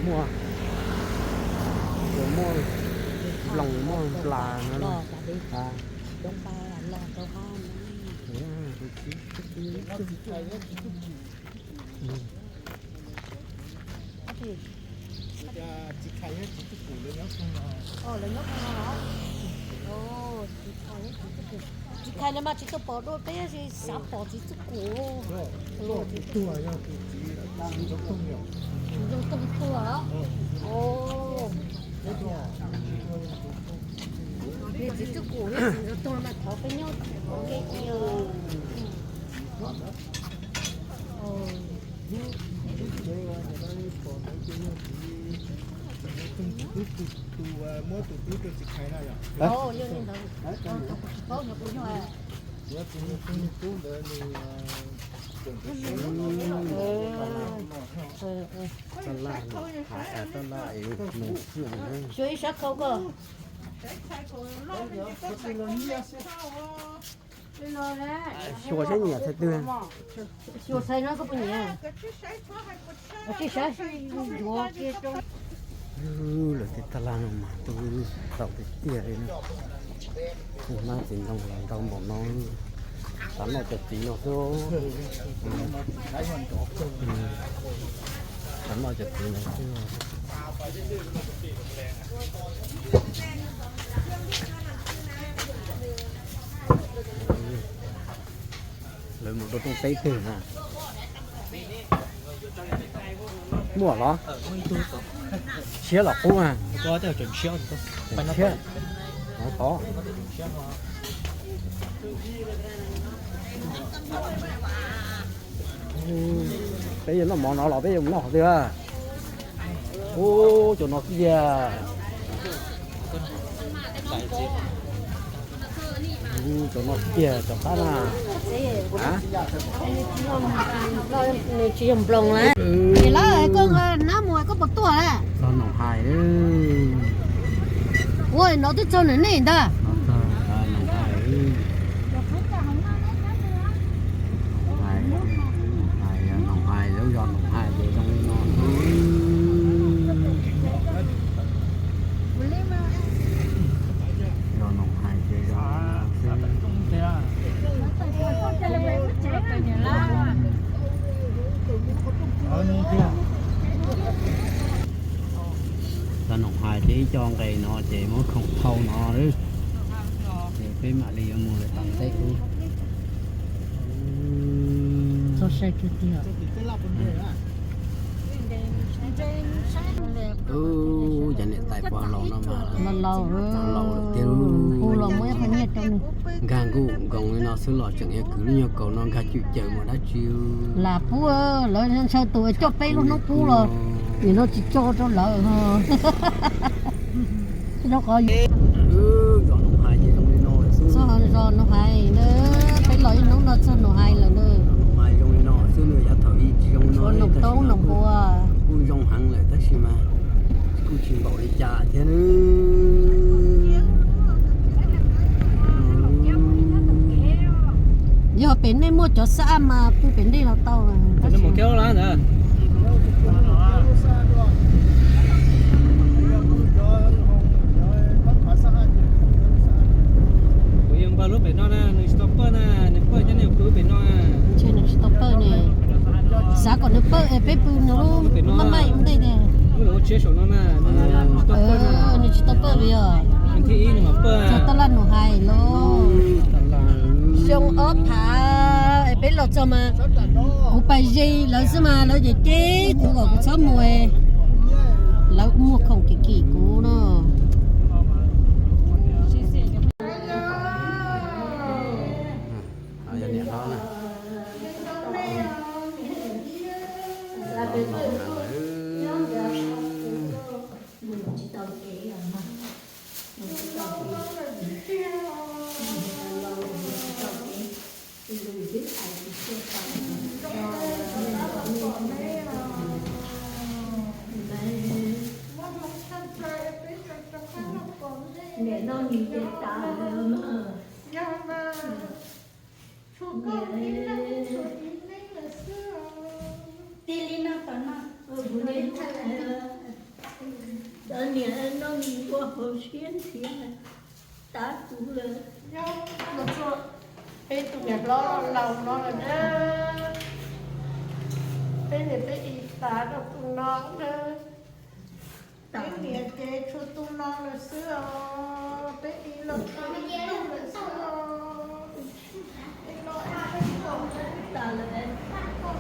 Muaj, muaj nploos muaj nplas no. Txiv Khais no mas tsis tau pom dua peb, xav pom txiv Txuj Kum. Txiv Txuj Kum yog tus txiv Ntxoov Toog Tuag. Txiv Txuj Kum thiab txiv Ntxoov Toog mas thov peb nyob ua ke. Tus muab tus tub rau txiv Khais na yom? Tus tub ntawd nws tseem tab laj, tab laj es mus xwb. Xyuas ib sab khau ko. Xyuas saib nyiam txhais twg. Xyuas saib no koj puas nyiam? Tsis saib, yuav kiag rau. Lawv tej tab laj no mas tu tau tiag tiag li na. Hnab txiv ntoo los ntau npaum no, xav noj cov txiv no xwb. Xav noj cov txiv no xwb. Lawv mus rau rooj teb twg na? Muaj los? Tshiab los qub na? Tshiab. Tod. Peb yuav noj mov no los peb yuav mus noj qhov twg? Ub, cov no kiag. Cov no kiag cov qab na. Nws tsis yog nploos na. Ces lawv koj nqa nab mus koj puas tuaj na? Txog Noom Hais. Ua no twb txog nws nej ntag. Noom Hais, Noom Hais, lawv yog Noom Hais ces zoo li no. Yog Noom Hais ces zoo li no xwb. Yog Noom Hais ces ib co nqes no ces muab khoom thau no lawm. Ces peb mam li yuav mus lawm tom ntej ub. Ub, cov niam tais pog laus no mas laus lawm tiag. Nkag nkuj nkoos li no xwb los tseem yuav kwv lub nyuag kaus no nkag cwm cawm mus dab tsi. Lam pub lawv ntshaw tus coj peb lub hnub qub los nim no tsis tso rau lawv. Txog zos Noom Hais na, peb los ib hnub no txog Noom Hais lawm na. Tshuav noom toob noom npua. Kuj zoo heev lawm tab sis mas kuj tsis npaum li cas thiab. Yog pem nej muaj cov xab ab mas pw pem nej los tau. Kuv yuav npawg lub pem no na, nws tsis tau pawj na, nws pawj cov niag pw pem no. Ntshe nws tsis tau pawj ne. Xav kom nws pawj es peb pw nws lub maj maj ua ntej tiag. Nws tsis tau pawj li os. Txog taj laj Noom Hais lauj. Xyoo ob phav es peb los txog mas kuv pais ze lawv xwb mas lawv ces cem kuv kom kuv txhob mus. Lawv kuj muaj khoom kim kim kuv no. Niam no nws ces tas. Tig li no tom no, kuv li nthaij lawm. Niam no nws ua hauv siab nrhiav, tab kuv lawm. Peb tus niam hlob laus no lawm na. Peb niam peb txiv tas rau tus no na. Peb niam ces tshuav tus no lawm xwb os. Peb txiv los tshuav ib tug lawm xwb os. Peb los ib tug tas lawm, tas lawm,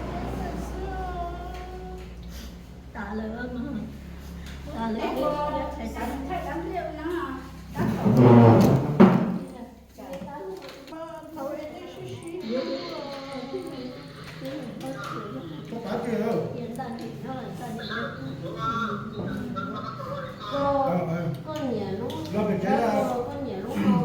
tas lawm. Koj nyiam lub, koj nyiam lub no.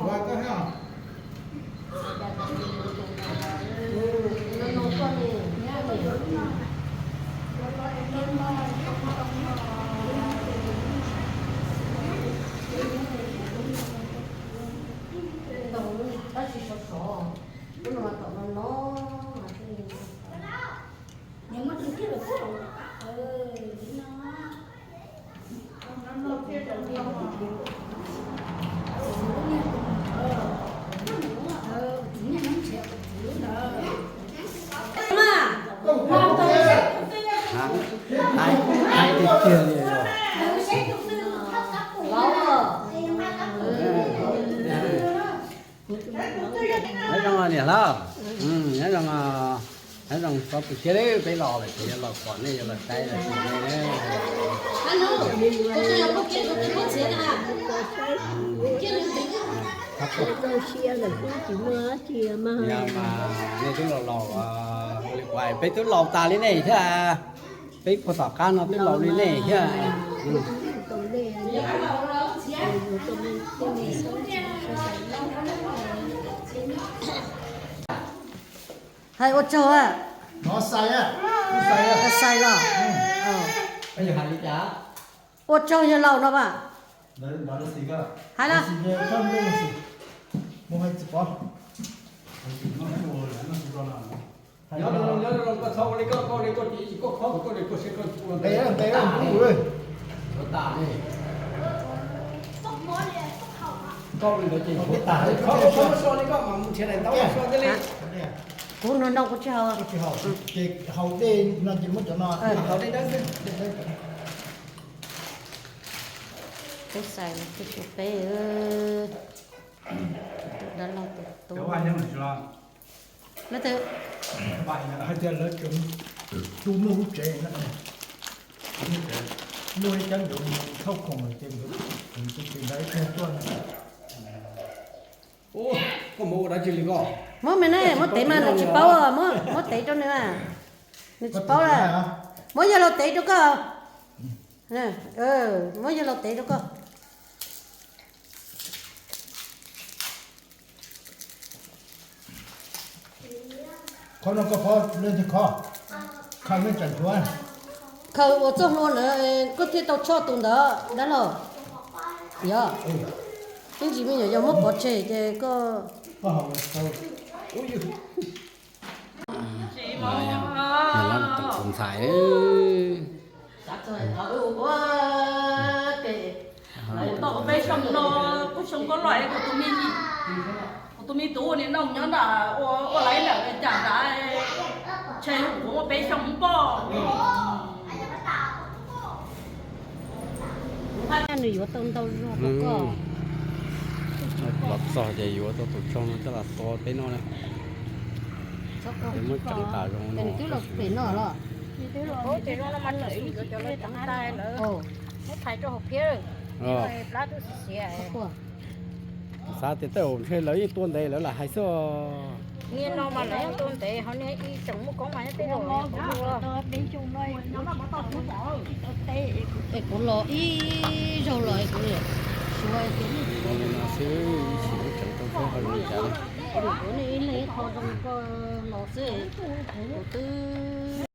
Tab sis sov sov, lub no mas tom no no. Hais tiag tiag li os. Nyob zoo niam hlob, nyob zoo, nyob zoo txhob tu siab li, peb los lawm ces yuav los pom nej, yuav los saib lawm ces nej. Yog mas nej twb laus laus, ua li kuv hais peb twb laus tas li nej thiab, peb puag tom qab no twb laus li nej thiab. Hais ua tsaug, Xais los, ua tsaug yawg laus no as. Hais na. Kuv no no kuv tsis haus. Peb Xais no peb, dab laug tus tub. Hais tias lawv tseem tu muaj lub tsev, muaj ib cab ntawd thauj khoom ces nkawd tseem tus tsev ntawd tuaj. Muab me ne, muab tev mas nws tsis paub, muab tev rau nws. Nws tsis paub la. Muab yawg laus tev rau koj. Muab yawg laus tev rau koj. Qhov no koj pov leej twg kho? Khaws me tseem tshuav. Khaws ua txoj hlua ntawd koj thiaj tau choj tus ntawd dab laug. Yog, ib ntsis me nyuam yaus muab pov tseg ces koj. Ntxhais. Kuv tau peb xyoo no, kuv xyoo koj loj es kuv tus me, kuv tus me tub nim no nyob nram ua, ua laiv lawm cas nrad, ntshe kuv muaj peb xyoo poj. Nws yuav tau ntau zog rau koj. Los txog ces yuav tau tus tsog no coj los tua peb noj na. Peb muab tseev tas zoo no. Nws twb los pem no los. Muab thais rau hauv phiab. Xav tias tej zaum ntshe lawv yeej tua ntev lawv lam hais xwb. Niaj no mas lawv yeej tua ntev, ho niaj ib tseem muaj koob mas nyob tej zaum. Es kuv los ib zaug los es kuv suav tias no xwb, ib sim muab tseev tau seb ho zoo li cas. Kuv ib leeg ib qho zoo koj los xwb, kuv twb